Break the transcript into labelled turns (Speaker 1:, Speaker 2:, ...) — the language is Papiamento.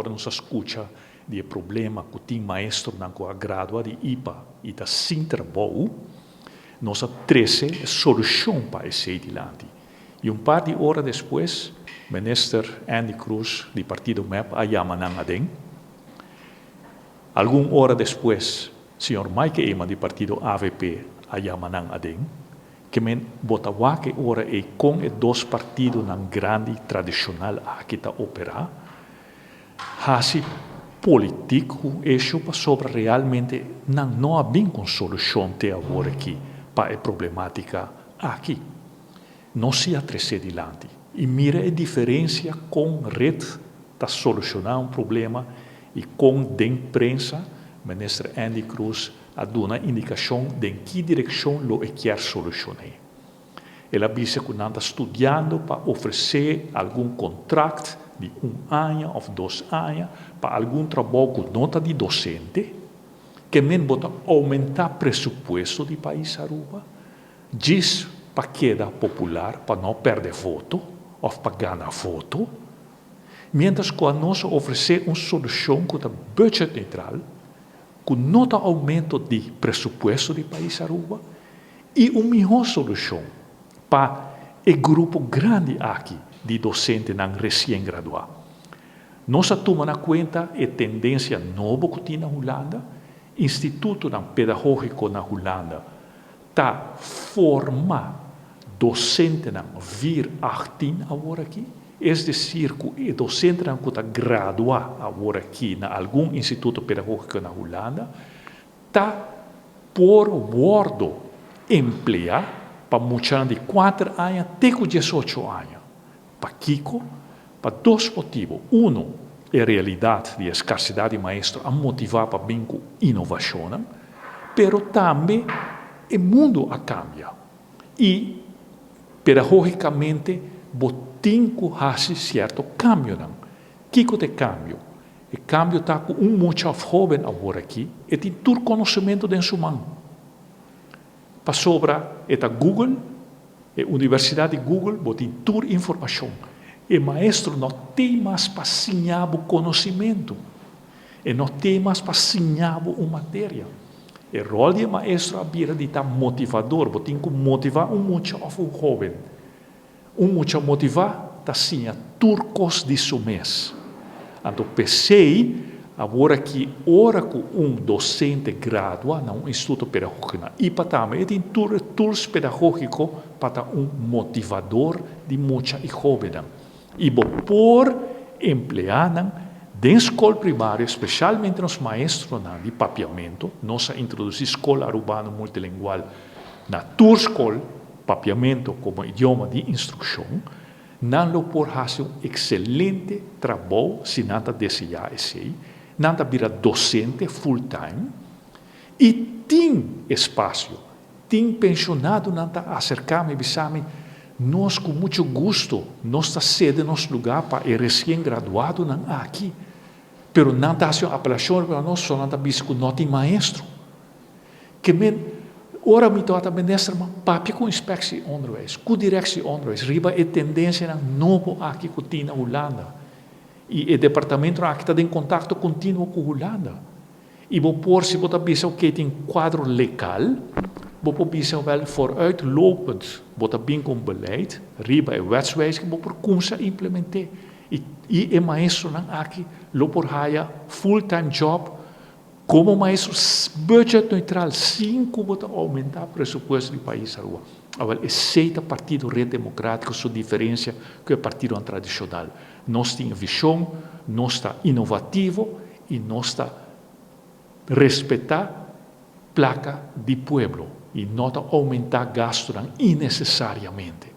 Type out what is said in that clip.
Speaker 1: Ora nos a scucha di e problema cu tin maestronan cu a gradua di ipa y ta sin trabou, nos a trece e solucion pa esey dilanti. Y un par di ora despues, Minister Andy Croes di partido mep a yama nan aden. Algun ora despues, señor Mike Eman di partido avp a yama nan aden. Ke men bo ta wak e ora ei kon e dos partidonan grandi tradishonal aki ta operá, hasi politik ku esho pasobra realmente nan no a bin ku un solushon te awor aki pa e problematika aki. Nos si a tresé dilanti i mira e diferensia kon red ta solushoná un problema i kon den prensa Minister Andy Croes a duna indikashon den ki direkshon lo e kier solushon'é. El a bisa ku nan ta studiando pa ofresé algun kontrakt di un aña òf dos aña pa algun trabou ku no ta di dosente, ke men bo ta oumentá presupuesto di pais Aruba djis pa keda popular, pa no pèrdè voto òf pa gana voto, miéntras ku anos a ofresé un solushon ku ta budget neutral, cu no ta aumento di presupuesto di pais Aruba y un miho solucion pa e grupo grandi aki di docentenan recien gradua. Nos a tuma na cuenta e tendencia nobo cu tin na Hulanda, institutonan pedagogico na Hulanda ta forma docentenan vir 18 awor aki, es decir cu e docentenan cu ta gradua awor aki na algun instituto pedagogico na Hulanda ta por wordo emplea pa muchanan di kuater aña te cu diesocho aña. Pakico? Pa dos motibo. Uno, e realidad di e scarsidad di maestro a motiva pa bin cu innovacionnan, pero tambe e mundo a cambia y pedagogicamente bo tin cu haci cierto cambionan. Kico ta e cambio? E cambio ta cu un mucha of hoben awor aki e tin tur conocemento den su man. Pasobra e ta Google, e universidad di Google, bo tin tur informacion. E maestro no tin mas pa siña bo conocimento. E no tin mas pa siña bo un materia. E rol di e maestro a bira di ta motivador. Bo tin cu motiva un mucha of un hoben. Un mucha motivá ta siña tur kos di su mes. Anto p'esei, awor aki ora ku un dosente gradua na un instituto pedagógiko na ipa tambe e tin tur e tools pedagógiko pa ta un motivador di mucha i hóbennan. I bo por empleá nan den skol primario, spesialmente nos maestronan di papiamentu. Nos a introdusí Skol Arubano Multilingual na tur skol. Papiamento komo idioma di instrukshon, nan lo por hasi un ekselente trabou si nan ta deseá esei, nan ta bira dosente full time i tin espasio, tin penshonadonan ta aserká mi bisa mi, nos ku mucho gusto nos ta sede nos lugá pa e resien graduadonan aki, pero nan ta hasi un apelashon riba nos, so nan ta bisa ku no tin maestro. Ke men, ora mi tabata minister, mi a papia ku Inspectie Onderwijs, ku Directie Onderwijs, riba e tendensianan nobo aki ku tin na Hulanda. I e departamentonan aki ta den kontakto kontinuo ku Hulanda. I bo por, si bo ta bisa oke tin kuadro legal, bo por bisa wèl vooruitlopend bo ta bin ku un beleid riba e wetswijziging, bo por kumsa implement'é. I i e maestronan aki lo por haya fulltime job Como maestro budget neutral sin cu bo ta aumenta presupuesto di pais Aruba. Awel esey ta Partido Red Democratico su diferencia cu e partidonan tradicional. Nos tin e vision, nos ta innovativo y nos ta respeta placa di pueblo y no ta aumenta gastonan innecesariamente.